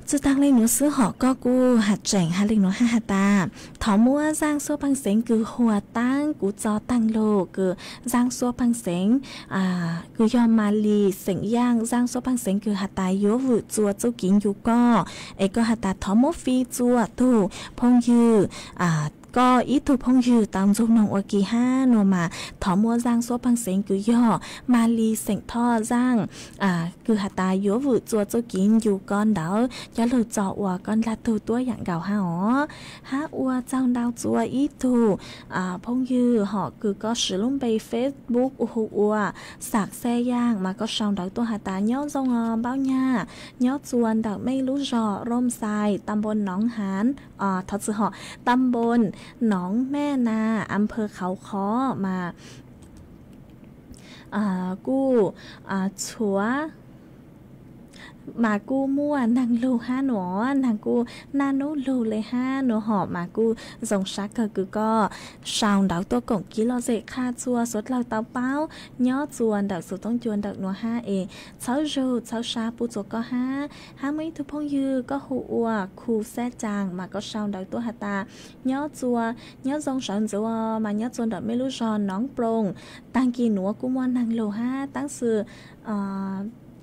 Tsi taag le nuav xwb hom koj kuj has tseem has le nuav hab has tas thov muab zaaj suab peeg xeev kws huas taab kuv txo taag lug kws zaaj suab peeg xeev kws yog Malis xeem Yaaj. Zaaj suab peeg xeev kws has tas yuav vwm txua txuj kev ncu koj es koj has tas thov muab fij txua tug phooj ywg, koj ib tug phooj ywg tau ntxug noog ua ke hab nua mas thov muab zaaj suab peeg xeev kws yog Malis xeem Thoj Zaaj kws has tas yuav vwm txua txuj kev ncu koj ntawd coj lug txo ua koj ndlag tug tuab yaam nkaus hab os. Hab ua tsaug ntau txua ib tug phooj ywg hom kws koj siv lub npe Facebook hu ua Xam Xeb Yaaj mas koj sau ntawv tuaj has tas nyob zoo os Npaub Nyaj, nyob txua ntawm mej lub zog Rooj Xais, ta npo Noov Hav, thov txwm hom, ta npo Noov Mej Nas, a phawv Qhauv Qhov mas kuj txhua mas kuj muaj neeg lug hab nua, neeg kuj naj nub lug le hab nua hom mas kuj zoo sab kawg kws koj sau ntawv tuaj koom kev lom zem qha txua suav dlawg tau paub nyob txua ntawm xuv tooj cua ntawm nuav hab es txhawb zug txhawb sab pub txua koj hab. Hab muaj ib tug phooj ywg koj hu ua Khu Xab Caas mas koj sau ntawv tuaj has tas nyob txua, nyob zoo sawv ntxuv mas nyob txua ntawm mej lub zog Noov Ploos. Taag kis nuav kuj muaj neeg lug hab tab sis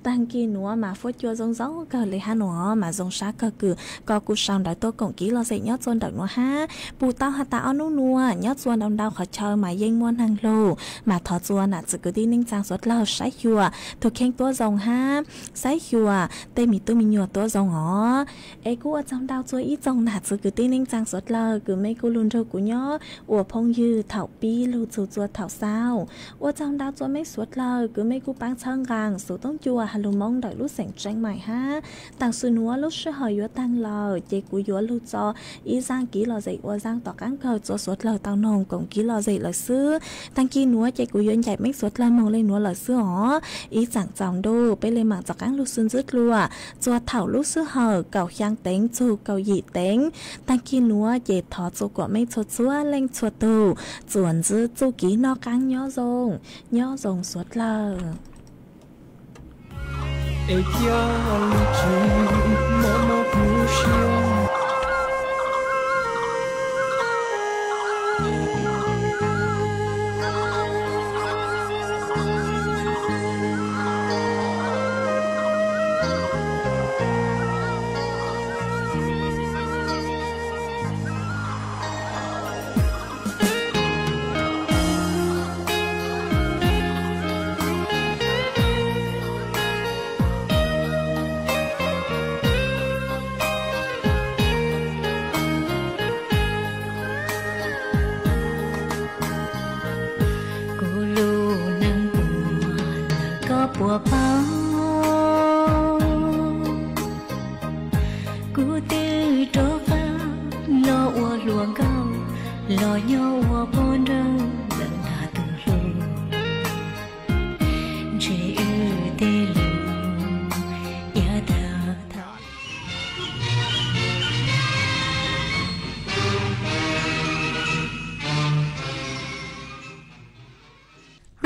taag kis nuav mas fuab cua zoo zoo kawg le hab nua mas zoo sab kawg kws koj kuj sau ntawv tuaj koom kev lom zem nyob txua ntawm nuav hab. Pum tau has tas ob nub nua nyob txua ntau ntau qhov chaw mas yeej muaj neeg lug mas thov txua nam txiv kwv tij neej tsaa suav dlawg saib xyuas tug kheej tuab zoo hab saib xyuas tej me tub me nyuam tuab zoo os. Es kuj ua tsaug ntau txua ib tsoom nam txiv kwv tij neej tsaa suav dlawg kws mej kuj lug nrug kuv nyob ua phooj ywg thaum pib lug txug txua thaum xaus. Ua tsaug ntau txua mej suav dlawg kws mej kuj paab txhawb nqaa xuv tooj cua has lug Moob ntawm lub xeem Tseeb Maim hab. Tam sim nuav lub sij hawm yuav taag lawm ces kuv yuav lug txo ib zaaj kev lom zem ua zaaj tom qaab kawg txua suav dlawg tau noog koom kev lom zem lawm xwb. Taag kis nuav ces kuv yuav ncaim mej suav dlawg moog le nuav lawm xwb os. Ib tsaam tsaus ntuj peb le maam txaus qaab lug xwb ntxwb dlua txua thaum lub sij hawm kaum xyaa teev txug kaum yim teev. Taag kis nuav ces thov txua kuam mej txhua txhua leej txhua tug txuas ntxiv txuj kev noj qaab nyob zoo, nyob zoo suav dlawg. Kuv lub neej puas lawm koj puas paub? Kuv twb rov qab los ua hluas nkauj, los nyob ua poj nrawm ntawm nrag tus hlub, ntshe wb tej lus yav tag tham.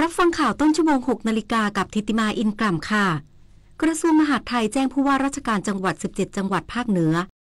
รับฟังข่าวต้นชั่วโมง หกนาฬิกา กับธิติมา อินกล่ำค่ะ กระทรวงมหาดไทยแจ้งผู้ว่าราชการจังหวัด สิบเจ็ด จังหวัดภาคเหนือ